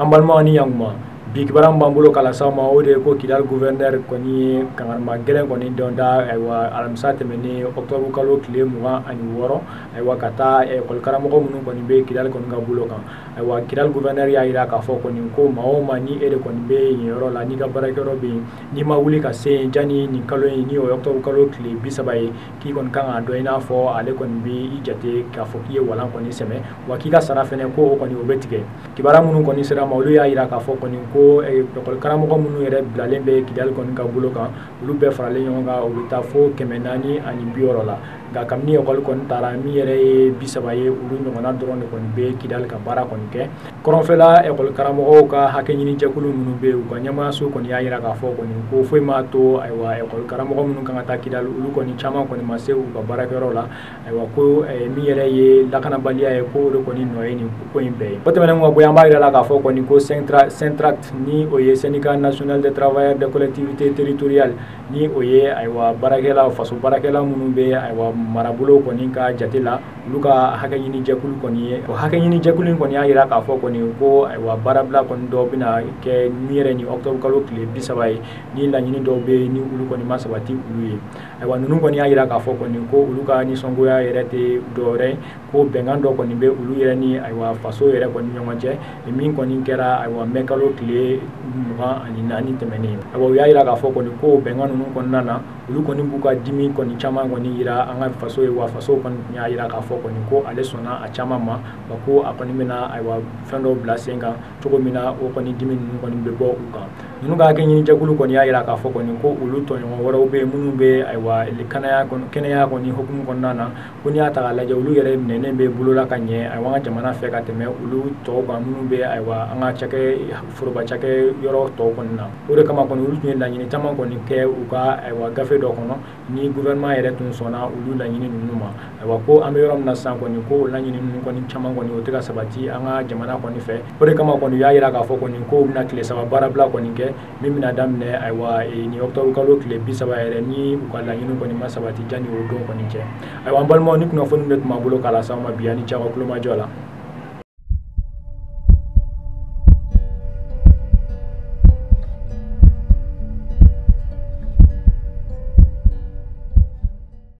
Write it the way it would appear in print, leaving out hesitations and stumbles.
An balimaw ni yankuma, bi kibaruya min b'an bolo k'a lase aw ma, o de ye ko Kidali gouverneur kɔni ye kangarima gɛlɛn kɔni dɔ da, ayiwa, alamisa tɛmɛnen octobre kalo tile 26, ayiwa, ka taa ekɔli karamɔgɔ minnu kɔni bɛ Kidali kɔni ka bolo kan. Ayiwa, Kidali gouverneur y'a jira k'a fɔ kɔni ko maa o maa ni e de kɔni bɛ yen yɔrɔ la, n'i ka baarakɛyɔrɔ bɛ yen, n'i ma wuli ka se yen janni nin kalo in ni o ye octobre kalo tile 30 ye, k'i kɔni kan k'a dɔn i n'a fɔ ale kɔni bɛ i jate k'a fɔ k'i ye walan kɔni sɛmɛ, wa k'i ka sara fɛnɛ ko o kɔni o bɛ tigɛ. Kibaruya minnu kɔni sera ma, olu y'a jira k'a fɔ kɔni ko ekɔli karamɔgɔ minnu yɛrɛ bilalen bɛ Kidali kɔni ka bolo kan, olu bɛɛ faralen ɲɔgɔn kan, u bɛ taa fo 460 la. Nka kabini ekɔli kɔni taara, min yɛrɛ ye 30 ye, olu ɲɔgɔnna dɔrɔn de kɔni bɛ Kidali ka baara kɔni kɛ. Kɔrɔnfɛla ekɔli karamɔgɔw ka hakɛ ɲini jɛkulu minnu bɛ yen, u ka ɲɛmaayaso kɔni y'a jira k'a fɔ kɔni ko foyi m'a to, ayiwa, ekɔli karamɔgɔ minnu kan ka taa Kidali, olu kɔni caman kɔni ma se u ka baarakɛyɔrɔ la. Ayiwa, ko min yɛrɛ ye lakanabaliya ye, ko o de kɔni nɔ ye nin ko in bɛɛ ye. O tɛmɛnen kɔ, bɔ an b'a jira la k'a fɔ kɔni ko SYNTRACT, ni o ye Syndicat national des travailleurs des collectivités territoriales, ni o ye, ayiwa, baarakɛla, faso baarakɛla minnu bɛ, ayiwa, marabolo kɔni ka jate la, olu ka hakɛ ɲini jɛkulu kɔni ye. O hakɛ ɲini jɛkulu in kɔni y'a jira k'a fɔ kɔni ko, ayiwa, baarabila kɔni dɔw bɛna kɛ min yɛrɛ ni octobre kalo tile 30 ye, ni laɲini dɔw bɛ yen ni olu kɔni ma sabati olu ye. Ayiwa, ninnu kɔni y'a jira k'a fɔ kɔni ko olu ka nisɔngoya yɛrɛ tɛ dɔwɛrɛ ye, ko bɛnkan dɔ kɔni bɛ olu yɛrɛ ni, ayiwa, faso yɛrɛ kɔni ɲɔgɔn cɛ, min kɔni kɛra, ayiwa, mɛ kalo tile 24 tɛmɛnen. Ayiwa, u y'a jira k'a fɔ kɔni ko bɛnkan ninnu kɔnɔna na, olu kɔni b'u ka dimi kɔni caman kɔni jira an ka faso ye, wa faso kɔni y'a jira k'a fɔ kɔni ko ale sɔnna a caman ma, wa ko a kɔni bɛna, ayiwa, fɛn dɔw bila sen kan cogo min na o kɔni dimi ninnu kɔni bɛ bɔ u kan. Ninnu ka hakɛ ɲini jɛkulu kɔni y'a jira k'a fɔ kɔni ko olu tɔɲɔgɔn wɛrɛw bɛ yen minnu bɛ, ayiwa, kɛnɛya kɔni hukumu kɔnɔna na, ko n'i y'a ta k'a lajɛ, olu yɛrɛ minɛnen bɛ bolola ka ɲɛ, ayiwa, an ka jamana fɛ ka tɛmɛ olu tɔw kan minnu bɛ, ayiwa, an ka cakɛ foroba cakɛ yɔrɔ tɔw kɔni na. O de kama kɔni olu tun ye laɲini caman kɔni kɛ u ka, ayiwa, gafe dɔ kɔnɔ, ni gouvernement yɛrɛ tun sɔnna olu laɲini ninnu ma. Ayiwa, ko an bɛ yɔrɔ min na sisan kɔni, ko o laɲini ninnu kɔni caman kɔni o tɛ ka sabati an ka jamana kɔni fɛ. O de kama kɔni u y'a jira k'a fɔ kɔni ko u bɛna tile 3 baarabila kɔni kɛ, min bɛna daminɛ, ayiwa, nin octobre kalo tile 30 yɛrɛ, ni u ka laɲini kɔni ma sabati janni o don kɔni cɛ. Ayiwa, an balimaw, ni kunnafoni de tun b'an bolo k'a lase aw ma bi, ani cɛ aw ka tulomajɔ la.